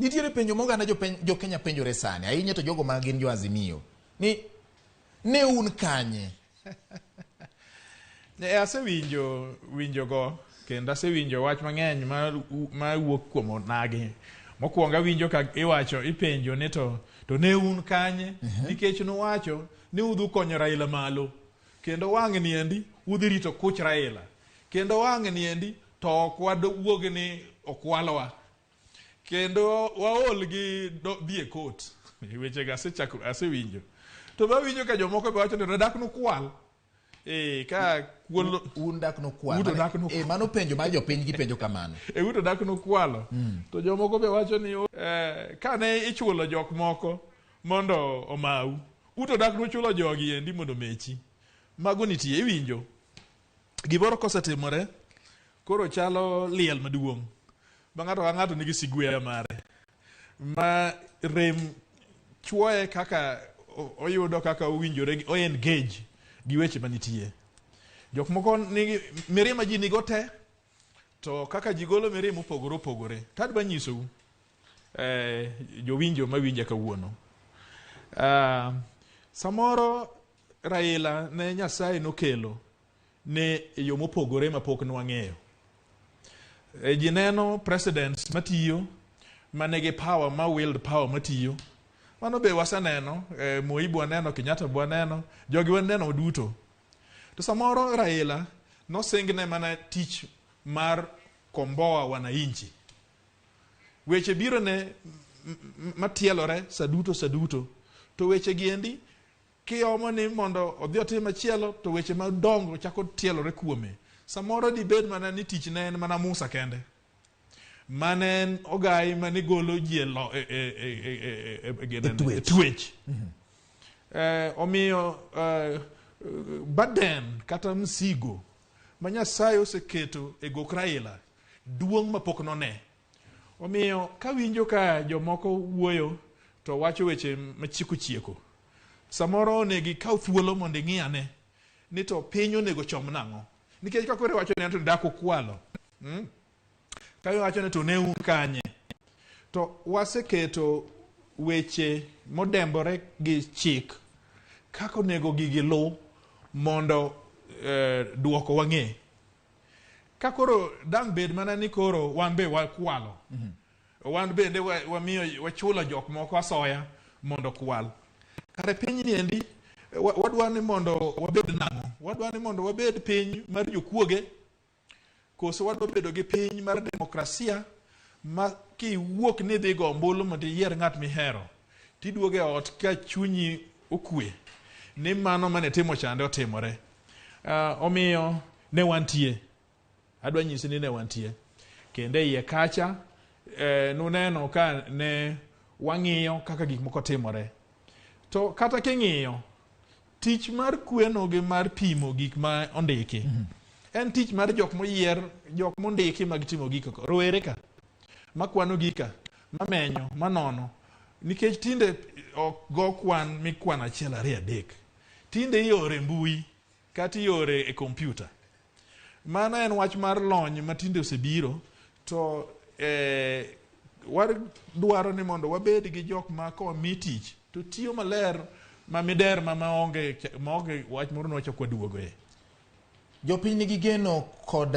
Nitiere penjo ma oganda jo-Kenya penjore sani, ahinya to jogo ma gin jo-Azimio, ni ne un kanye? Ne asewinjo winjogo kendo asewinjo wach mang'eny ma wuok kuom onagi. Mokwongo awinjo ka iwacho ipenjo ni to ne un kanye nikech nuwacho ni udhi konyo Raila malo kendo wang' niendi udhi rito kuch Raila kendo wang' niendi to ok wadwuog ni okwalwa kendo waol gi dhi e kot. Wechego asechako asewinjo. To be awinjo ka jomoko be wacho ni to dak nukwal. Ka kuolo Un dak nukwal. Uto dak nukwal. Mano penjo mar jopiny gipenjo kamano. Uto dak nukwalo. To jomoko be wacho ni kane ichulo jok moko mondo omau, uto dak nuchulo jogi endi mondo omechi. Mago nitie, iwinjo. Gimoro kosetimore, koro chalo liel maduong' ma ng'ato ka ng'ato nigi sigwea mare ma rem chuoye kaka oyudo kaka owinjore o engage gi weche manitie. Jok moko nigi mirima ji nigo te, to kaka ji golo mirima opogore opogore. To adwa nyisou jowinjo mawinja kawuono. Samoro Raila ne Nyasaye nokelo ne e yo mopogore mapok nwang'eyo. Ji neno presidents matiyo manigi power ma wield power matiyo. Mano be waseneno, Moi be waneno, Kenyatta be waneno, jogi waneno duto. To samoro Raila nosingne mana tich mar komboa wananchi. Weche biro ne matielore saduto saduto. To weche giendi kiomo ni mondo odhi otim machielo to weche madongo chako tielore kuome. Samoro dibed mana ni tich ne en mana Musa kende. Mane en ogai mane golo ji e twech. Omiyo burden kata msigo ma Nyasaye oseketo e gok Raila duong' mapok none. Omiyo kawinjo ka jomoko wuoyo to wacho weche machieko chieko. Samoro onego ikaw thuolo mondo ing'i ane ni to piny onego chom nang'o. Nikech ka koro iwacho ni to dak ukwalo. Ka iwacho ni to ne un kanye. To waseketo weche modembore gi chik kaka onego gigi luw mondo duoko wang'e. Ka koro dang' bed mana ni koro wan be wakwalo. Wan bende wamiyo wachulo jok moko asoya mondo kwal. Kare piny ni endi wadwa ni mondo wabed nang'o? Wadwa ni mondo wabed piny mar jokuoge koso wadwa bedo gi piny mar demokrasia ma kiwuok ni idhi go ombulu mondo iyier ng'at mihero tiduogo e ot ka chunyi okwe ni mano mane timo chande otimore. Omiyo ne wantie. Adwa nyisi ni ne wantie. Kendo e iye kacha nuneno ka ne wang'iyo kaka gik moko timore. To kata king'iyo tich mar kweno gi mar pimo gik ma ondiki en tich mar jok moyier, jok mondiki mag timo gik rowere ka makwano gika, mamenyo, manono. Nikech tinde ok go kwan mikwano 1 2 3. Tinde iore mbui kata iore e kompyuta. Mano en wach mar lony ma tinde osebiro to wadwaro ni mondo wabed gi jok ma komi tich to tiyo maler ma miderma maonge wach moro nwachak waduogoe. Jopiny nigi geno kod